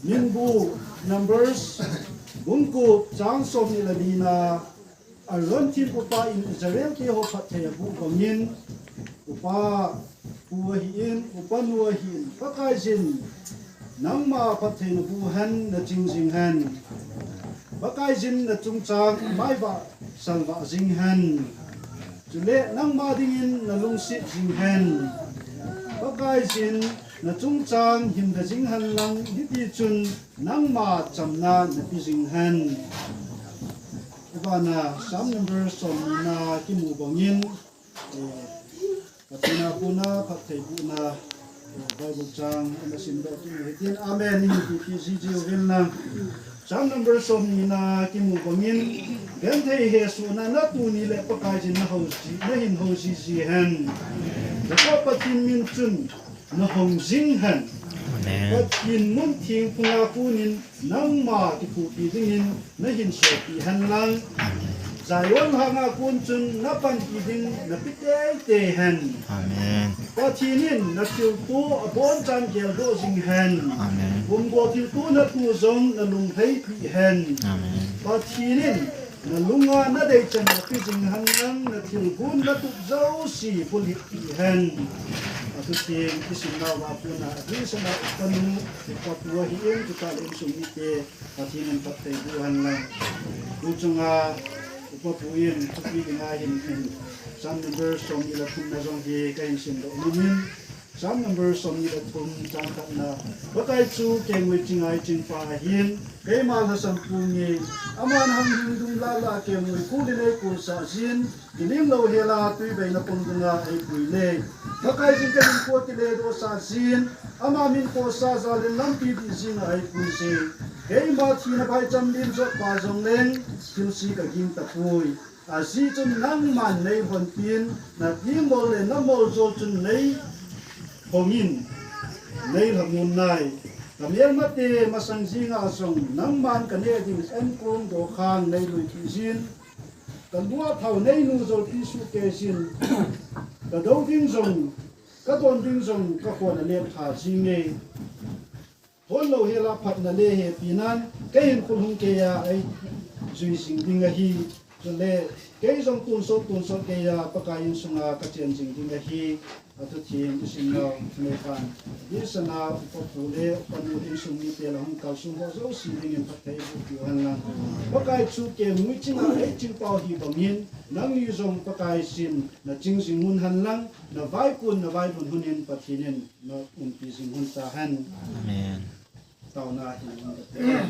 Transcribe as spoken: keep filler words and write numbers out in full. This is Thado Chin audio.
Minbu, Numbers, bung gup, chang somni le lina, Aaron thempu pa in Israel te ho phatthei aboh bangin, upa pu ahin, upa nu ahin, Pakaiyin, nangma phatthei naboh hen, naching jing hen. Pakaiyin nachungchang maivah salvah jing hen. Chule nangma dingin nalungset jing hen. Pakaiyin nachungchang himda jing hen lang, hitichun nangma chamna nape jing hen. Abana Psalm number somnina kimu bangin, eh, Pathen a kona phatthei bohna, eh, Bible chang ana simdoh kit u hitin, amen, ihin tipi jiji uvin lang. Psalm number somnina kimu bangin, genthei hesohna natuni le Pakaiyin nahou ji, nahin hou jiji hen. Jakob Pathen min chun nahong jing hen. Amen. Pathen mun theng phunga konin nangma kiphupi dingin nahin sopi hen lang. Zion hanga kon chun napanpi ding nape teitei hen. Amen. Pathen in nathilto abonchan geldoh jing hen. Amen. Pumgo thilto natoh jong nalung heipi hen. Amen. Pathen in nalunga nadei chan nape jing hen lang, nathilgon natup jouse phulhitpi hen. Athutheng isimnauva kona adingsan a upa nu, upa pu ahin, chutah le insung mite, Pathen in phatthei boh hen lang. Tu chunga upa pu in thupi dinga hin, hin Psalm number somni le thumna jong hi kahin simdoh nomin, Psalm number somni le thum, chang khatna, Pakai chu kengui chinga eichingpa ahin, keima lhasam pu nge, aman hanghing dung lah lah a kengui kul in eikulsah jin, kiling louhela twi beina pung dunga eipui le. Pakaiyin kahinkho kiledohsah jin, ama min khohsah jal in lampi dih jinga eipui jin. Keima thina phaicham lim jotpa jongleng, thilse kaging tapoi. Ajeh chun nangman neilhonpin, nathemol le namoljol chun neihongin, neilhamon nai. Kamelmate masang jenga jong nangman kaneh ding enkong dokhang neiluikit jin. Kalu a thao neinu jolpeh sohkei jin. Kadou ding jong, kadon ding jong kakhon alet tha jinge. Hon louhela phatna le hepinan, keihin khut hung keiya eijui jing ding ahi. Chule, kei jong tonsot, tonsot keiya Pakai insunga kachen jing ding ahi. Athutheng isimnau neipan, adingsan a upa pu le upa nu insung mite le hung kalsong ho jouse dingin phatthei eiboh piu hen lang. Pakai chu kengui chinga eichingpau hi bangin, nangni jong Pakaiyin naching jing un hen lang, navaikon navailhun hunin Pathen in naumpi jing un tahen. Amen. Taona hi.